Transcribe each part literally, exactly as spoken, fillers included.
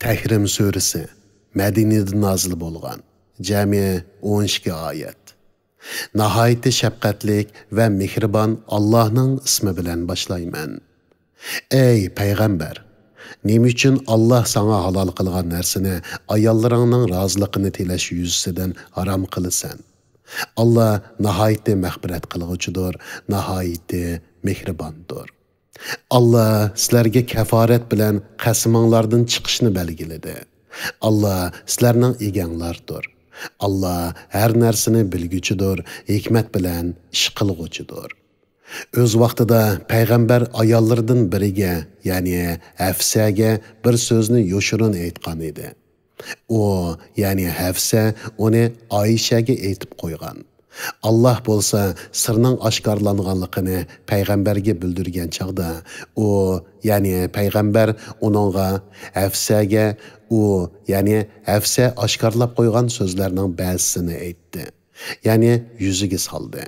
تەھرىم سۈرىسى، مەدىنىدە نازىل بولغان، جەمئىي ئون ئىككى ئايەت. ناھايىتى شەپقەتلىك ۋە مېھرىبان ئاللاھنىڭ ئىسمى بىلەن باشلايمەن. ئەي پەيغەمبەر! نېمە ئۈچۈن ئاللاھ ساڭا ھالال قىلغان نەرسىنى ئاياللىرىڭنىڭ رازىلىقىنى تىلەش يۈزىسىدىن ھارام قىلىسەن؟ ئاللاھ ناھايىتى مەغپىرەت قىلغۇچىدۇر، ناھايىتى مېھرىباندۇر. ئاللاھ سىلەرگە كەفارەت بىلەن قەسىمىڭلاردىن چىقىشنى بەلگىلىدى. ئاللاھ سىلەرنىڭ ئىگەڭلاردۇر. ئاللاھ ھەر نەرسىنى بىلگۈچىدۇر، ھېكمەت بىلەن ئىش قىلغۇچىدۇر. ئۆز ۋاقتىدا پەيغەمبەر ئاياللىرىدىن بىرىگە، يەنى ھەفسەگە بىر سۆزنى يوشۇرۇن ئېيتقان ئىدى. ئۇ، يەنى ھەفسە ئۇنى ئائىشەگە ئېيتىپ قويغان. ئاللاھ بولسا سىرنىڭ ئاشكارىلانغانلىقىنى پەيغەمبەرگە بىلدۈرگەن چاغدا، ئۇ، يەنى پەيغەمبەر ئۇنىڭغا، ھەفسەگە، ئۇ، يەنى ھەفسە ئاشكارىلاپ قويغان سۆزلەرنىڭ بەزىسىنى ئېيتتى، يەنى يۈزىگە سالدى.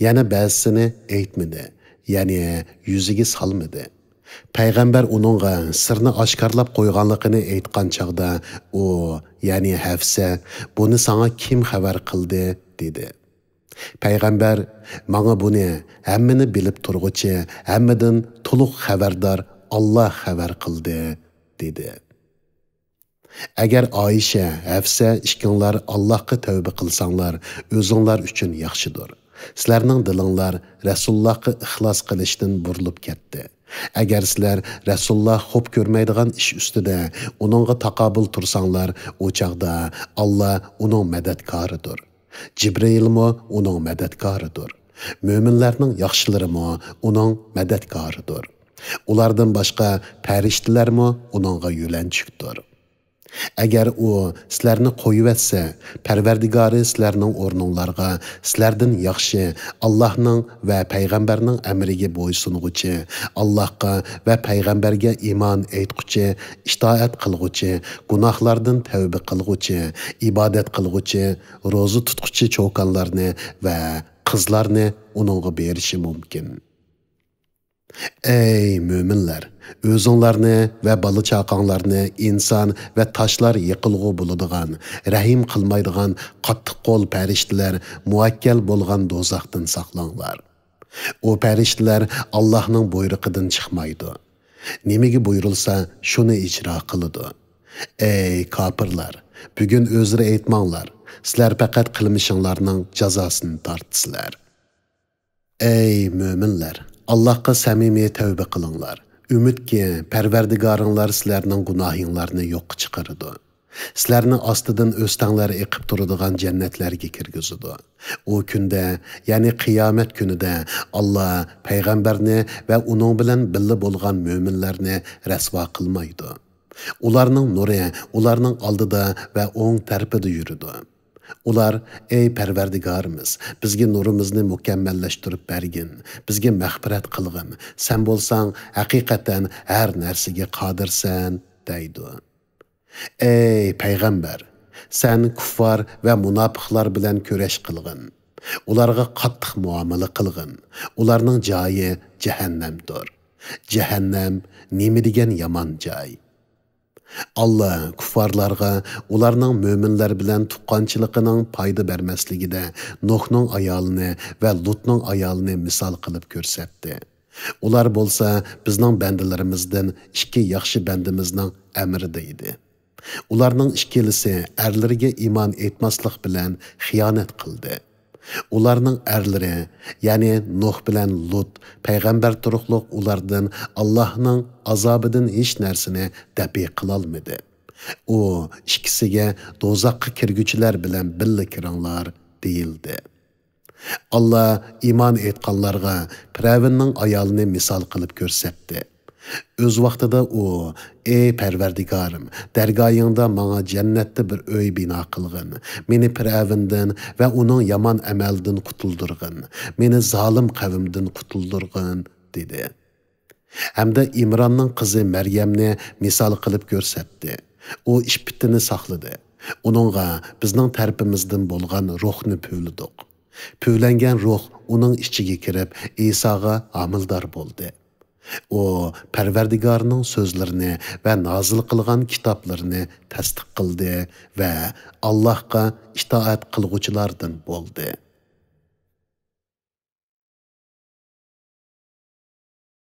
يەنە بەزىسىنى ئېيتمىدى، يەنى يۈزىگە سالمىدى. پەيغەمبەر ئۇنىڭغا سىرنى ئاشكارىلاپ قويغانلىقىنى ئېيتقان چاغدا، ئۇ، يەنى ھەفسە، بۇنى ساڭا كىم خەۋەر قىلدى؟ دېدى. پەيغەمبەر، ماڭا بۇنى ھەممىنى بىلىپ تۇرغۇچى، ھەممىدىن تولۇق خەۋەردار ئاللاھ خەۋەر قىلدى، دېدى. ئەگەر ئائىشە، ھەفسە ئىككىڭلار ئاللاھقا تەۋبە قىلساڭلار، ئۆزۈڭلار ئۈچۈن ياخشىدۇر. سىلەرنىڭ دىلىڭلار رەسۇلۇللاھقا ئىخلاس قىلىشتىن بۇرۇلۇپ كەتتى. ئەگەر سىلەر رەسۇلۇللاھ خوپ كۆرمەيدىغان ئىش ئۈستىدە ئۇنىڭغا تاقابىل تۇرساڭلار، ئۇ چاغدا ئاللاھ ئۇنىڭ مەدەتكارىدۇر. جىبرىئىلمۇ ئۇنىڭ مەدەتكارىدۇر. مۆمىنلەرنىڭ ياخشىلىرىمۇ ئۇنىڭ مەدەتكارىدۇر. ئۇلاردىن باشقا پەرىشتىلەرمۇ ئۇنىڭغا يۆلەنچۈكتۇر. ئەگەر ئۇ سىلەرنى قويۇۋەتسە، پەرۋەردىگارى سىلەرنىڭ ئورنۇڭلارغا سىلەردىن ياخشى، ئاللاھنىڭ ۋە پەيغەمبەرنىڭ ئەمرىگە بويسۇنغۇچى، ئاللاھقا ۋە پەيغەمبەرگە ئىمان ئېيتقۇچى، ئىتائەت قىلغۇچى، گۇناھلاردىن تەۋبە قىلغۇچى، ئىبادەت قىلغۇچى، روزا تۇتقۇچى چوكانلارنى ۋە قىزلارنى ئۇنىڭغا بېرىشى مۇمكىن. ئەي مۆمىنلەر! ئۆزۈڭلارنى ۋە بالا-چاقاڭلارنى ئىنسان ۋە تاشلار يېقىلغۇ بولىدىغان، رەھىم قىلمايدىغان قاتتىق قول پەرىشتىلەر مۇئەككەل بولغان دوزاختىن ساقلاڭلار. ئۇ پەرىشتىلەر ئاللاھنىڭ بۇيرۇقىدىن چىقمايدۇ. نېمىگە بۇيرۇلسا، شۇنى ئىجرا قىلىدۇ. ئەي كاپىرلار! بۈگۈن ئۆزرە ئېيتماڭلار، سىلەر پەقەت قىلمىشىڭلارنىڭ جازاسىنى تارتىسىلەر. ئەي مۆمىنلەر! ئاللاھقا سەمىمىي تەۋبە قىلىڭلار. ئۈمىدكى، پەرۋەردىگارىڭلار سىلەرنىڭ گۇناھىڭلارنى يوققا چىقىرىدۇ. سىلەرنى ئاستىدىن ئۆستەڭلەر ئېقىپ تۇرىدىغان جەننەتلەرگە كىرگۈزىدۇ. ئۇ كۈندە، يەنى قىيامەت كۈنىدە ئاللاھ پەيغەمبەرنى ۋە ئۇنىڭ بىلەن بىللە بولغان مۆمىنلەرنى رەسۋا قىلمايدۇ. ئۇلارنىڭ نۇرى ئۇلارنىڭ ئالدىدا ۋە ئوڭ تەرىپىدە يۈرىدۇ. ئۇلار، ئەي پەرۋەردىگارىمىز، بىزگە نۇرىمىزنى مۇكەممەللەشتۈرۈپ بەرگىن، بىزگە مەغپىرەت قىلغىن، سەن بولساڭ ھەقىقەتەن ھەر نەرسىگە قادىرسەن، دەيدۇ. ئەي پەيغەمبەر، سەن كۇففار ۋە مۇناپىقلار بىلەن كۈرەش قىلغىن. ئۇلارغا قاتتىق مۇئامىلە قىلغىن. ئۇلارنىڭ جايى جەھەننەمدۇر. جەھەننەم نېمە دېگەن يامان جاي! ئاللا كۇففارلارغا ئۇلارنىڭ مۆمىنلەر بىلەن تۇغقانچىلىقىنىڭ پايدا بەرمەسلىكىدە نۇھنىڭ ئايالىنى ۋە لۇتنىڭ ئايالىنى مىسال قىلىپ كۆرسەتتى. ئۇلار بولسا بىزنىڭ بەندىلىرىمىزدىن ئىككى ياخشى بەندىمىزنىڭ ئەمرىدە ئىدى. ئۇلارنىڭ ئىككىلىسى ئەرلىرىگە ئىمان ئېيتماسلىق بىلەن خىيانەت قىلدى. ئۇلارنىڭ ئەرلىرى، يەنى نۇھ بىلەن لۇت پەيغەمبەر تۇرۇقلۇق ئۇلاردىن ئاللاھنىڭ ئازابىدىن ھېچ نەرسىنى دەپئى قىلالمىدى. ئۇ ئىككىسىگە دوزاخقا كىرگۈچىلەر بىلەن بىللە كىرىڭلار، دېيىلدى. ئاللا ئىمان ئېيتقانلارغا پىرئەۋننىڭ ئايالىنى مىسال قىلىپ كۆرسەتتى. ئۆز ۋاقتىدا ئۇ، ئەي پەرۋەردىگارىم، دەرگاھىڭدا ماڭا جەننەتتە بىر ئۆي بىنا قىلغىن، مېنى پىرئەۋندىن ۋە ئۇنىڭ يامان ئەمەلدىن قۇتۇلدۇرغىن، مېنى زالىم قەۋمدىن قۇتۇلدۇرغىن، دېدى. ھەمدە ئىمراننىڭ قىزى مەريەمنى مىسال قىلىپ كۆرسەتتى. ئۇ ئىپپىتىنى ساقلىدى. ئۇنىڭغا بىزنىڭ تەرىپىمىزدىن بولغان روھنى پۈۋلىدۇق. پۈۋلەنگەن روھ ئۇنىڭ ئىچىگە كىرىپ، ئىساغا ھامىلىدار بولدى. ئۇ پەرۋەردىگارنىڭ سۆزلىرىنى ۋە نازىل قىلغان كىتابلىرىنى تەستىق قىلدى ۋە ئاللاھقا ئىتائەت قىلغۇچىلاردىن بولدى.